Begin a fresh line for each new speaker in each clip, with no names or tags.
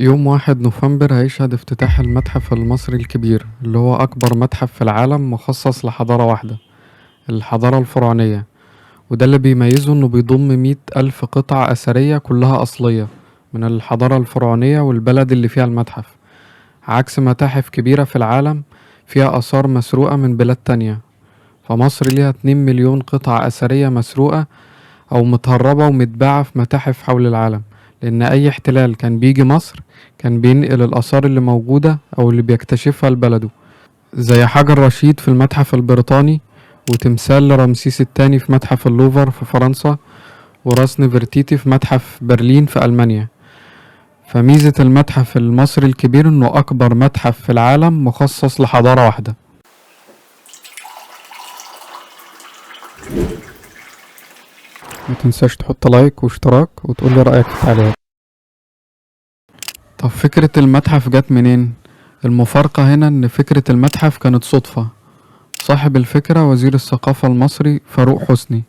يوم 1 نوفمبر هيشهد افتتاح المتحف المصري الكبير، اللي هو أكبر متحف في العالم مخصص لحضارة واحدة، الحضارة الفرعونية. وده اللي بيميزه إنه بيضم 100,000 قطعة أثرية كلها أصلية من الحضارة الفرعونية والبلد اللي فيها المتحف، عكس متاحف كبيرة في العالم فيها آثار مسروقة من بلاد تانية. فمصر ليها 2 مليون قطعة أثرية مسروقة أو متهربة ومتباعة في متاحف حول العالم، لأن أي احتلال كان بيجي مصر كان بينقل الآثار اللي موجودة أو اللي بيكتشفها لبلده، زي حجر رشيد في المتحف البريطاني، وتمثال لرمسيس الثاني في متحف اللوفر في فرنسا، وراس نفرتيتي في متحف برلين في ألمانيا. فميزة المتحف المصري الكبير إنه أكبر متحف في العالم مخصص لحضارة واحدة. ما تنساش تحط لايك واشتراك وتقول لي رأيك في التعليقات. طب فكرة المتحف جت منين؟ المفارقة هنا إن فكرة المتحف كانت صدفة. صاحب الفكرة وزير الثقافة المصري فاروق حسني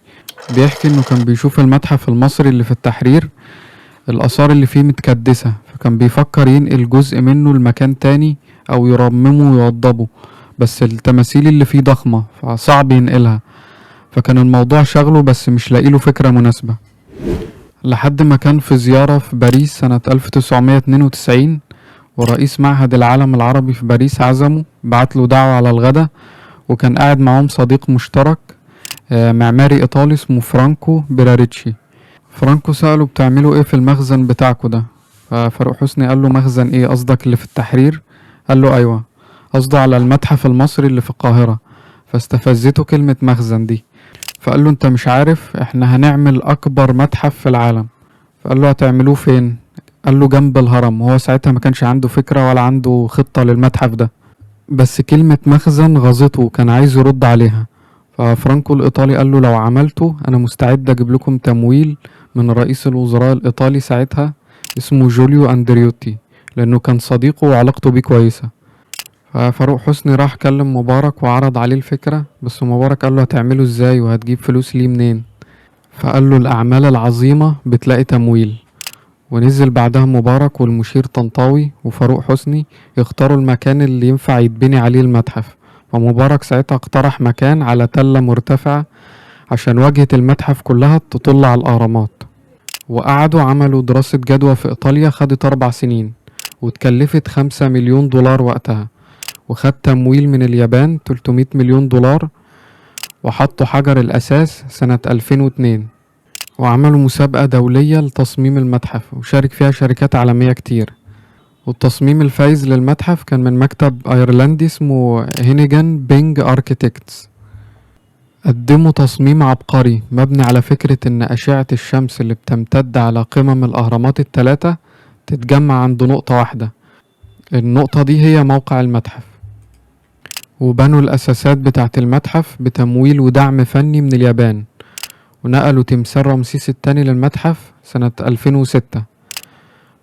بيحكي إنه كان بيشوف المتحف المصري اللي في التحرير الآثار اللي فيه متكدسة، فكان بيفكر ينقل جزء منه لمكان تاني أو يرممه ويوضبه، بس التماثيل اللي فيه ضخمة فصعب ينقلها، فكان الموضوع شغله بس مش لاقيله فكرة مناسبة. لحد ما كان في زيارة في باريس سنة 1992، ورئيس معهد العالم العربي في باريس عزمه، بعت له دعوة على الغدا، وكان قاعد معاهم صديق مشترك معماري إيطالي اسمه فرانكو بيراريتشي. فرانكو سأله بتعملوا إيه في المخزن بتاعكو ده؟ ففاروق حسني قال له مخزن إيه، قصدك اللي في التحرير؟ قال له أيوة، قصده على المتحف المصري اللي في القاهرة. فاستفزته كلمة مخزن دي، فقال له انت مش عارف احنا هنعمل اكبر متحف في العالم. فقال له هتعملوه فين؟ قال له جنب الهرم. وهو ساعتها ما كانش عنده فكرة ولا عنده خطة للمتحف ده، بس كلمة مخزن غاظته وكان عايز يرد عليها. ففرانكو الإيطالي قال له لو عملته أنا مستعد أجيب لكم تمويل من رئيس الوزراء الإيطالي ساعتها اسمه جوليو أندريوتي، لأنه كان صديقه وعلاقته بيه كويسة. ففاروق حسني راح كلم مبارك وعرض عليه الفكرة، بس مبارك قال له هتعمله ازاي وهتجيب فلوس ليه منين؟ فقال له الأعمال العظيمة بتلاقي تمويل. ونزل بعدها مبارك والمشير طنطاوي وفاروق حسني يختاروا المكان اللي ينفع يتبني عليه المتحف. فمبارك ساعتها اقترح مكان على تلة مرتفعة عشان واجهة المتحف كلها تطل على الأهرامات. وقعدوا عملوا دراسة جدوى في إيطاليا خدت 4 سنين وتكلفت 5 مليون دولار وقتها، وخد تمويل من اليابان 300 مليون دولار، وحطوا حجر الأساس سنة 2002. وعملوا مسابقة دولية لتصميم المتحف وشارك فيها شركات عالمية كتير. والتصميم الفايز للمتحف كان من مكتب أيرلندي اسمه Heneghan Peng Architects. قدموا تصميم عبقري مبني على فكرة إن أشعة الشمس اللي بتمتد على قمم الأهرامات ال3 تتجمع عند نقطة واحدة، النقطة دي هي موقع المتحف. وبنوا الأساسات بتاعة المتحف بتمويل ودعم فني من اليابان، ونقلوا تمثال رمسيس الثاني للمتحف سنة 2006.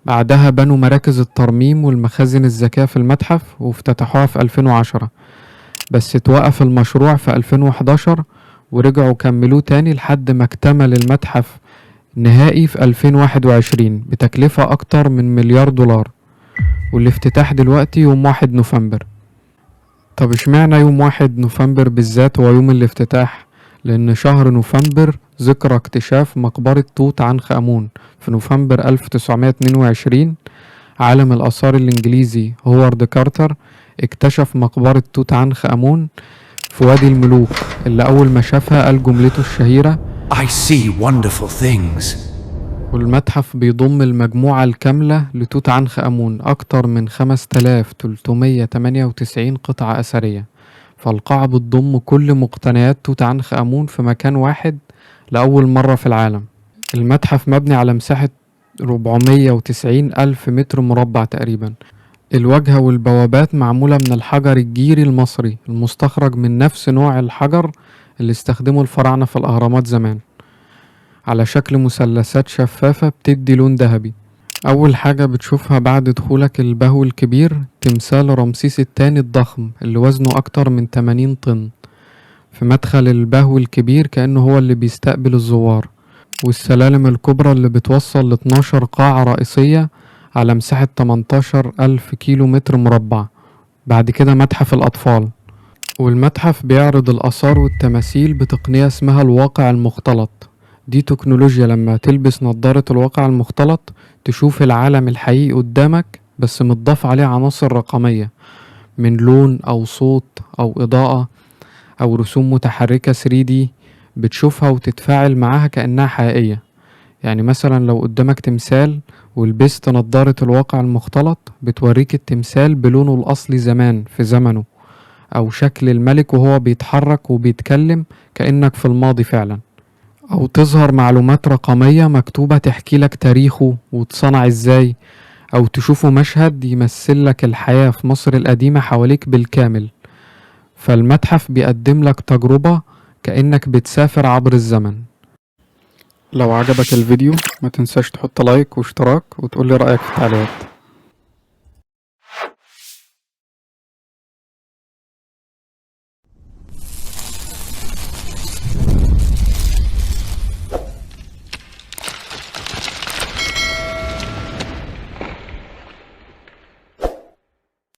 بعدها بنوا مراكز الترميم والمخازن الذكية في المتحف وافتتحوها في 2010، بس اتوقف المشروع في 2011 ورجعوا كملوه تاني لحد ما اكتمل المتحف نهائي في 2021 بتكلفة أكتر من مليار دولار. والافتتاح دلوقتي يوم 1 نوفمبر. طب اشمعنى يوم 1 نوفمبر بالذات هو يوم الافتتاح؟ لأن شهر نوفمبر ذكرى اكتشاف مقبرة توت عنخ آمون في نوفمبر 1922. عالم الآثار الإنجليزي هوارد كارتر اكتشف مقبرة توت عنخ آمون في وادي الملوك، اللي أول ما شافها قال جملته الشهيرة
I see wonderful things.
والمتحف بيضم المجموعة الكاملة لتوت عنخ آمون، أكتر من 5398 قطعة أثرية. فالقاعة بتضم كل مقتنيات توت عنخ آمون في مكان واحد لأول مرة في العالم. المتحف مبني على مساحة 490 ألف متر مربع تقريبا. الواجهة والبوابات معمولة من الحجر الجيري المصري المستخرج من نفس نوع الحجر اللي استخدمه الفراعنة في الأهرامات زمان، على شكل مثلثات شفافة بتدي لون ذهبي. أول حاجة بتشوفها بعد دخولك البهو الكبير تمثال رمسيس الثاني الضخم اللي وزنه أكتر من 80 طن في مدخل البهو الكبير، كأنه هو اللي بيستقبل الزوار. والسلالم الكبرى اللي بتوصل ل 12 قاعة رئيسية على مساحة 18 ألف كيلو متر مربع. بعد كده متحف الأطفال، والمتحف بيعرض الآثار والتماثيل بتقنية اسمها الواقع المختلط. دي تكنولوجيا لما تلبس نظارة الواقع المختلط تشوف العالم الحقيقي قدامك، بس متضاف عليه عناصر رقمية من لون أو صوت أو إضاءة أو رسوم متحركة 3D، بتشوفها وتتفاعل معاها كأنها حقيقية. يعني مثلا لو قدامك تمثال ولبست نظارة الواقع المختلط، بتوريك التمثال بلونه الأصلي زمان في زمنه، أو شكل الملك وهو بيتحرك وبيتكلم كأنك في الماضي فعلا، أو تظهر معلومات رقمية مكتوبة تحكي لك تاريخه واتصنع ازاي، أو تشوفه مشهد يمثل لك الحياة في مصر القديمة حواليك بالكامل. فالمتحف بيقدم لك تجربة كأنك بتسافر عبر الزمن. لو عجبك الفيديو ما تنساش تحط لايك واشتراك وتقولي رأيك في التعليقات.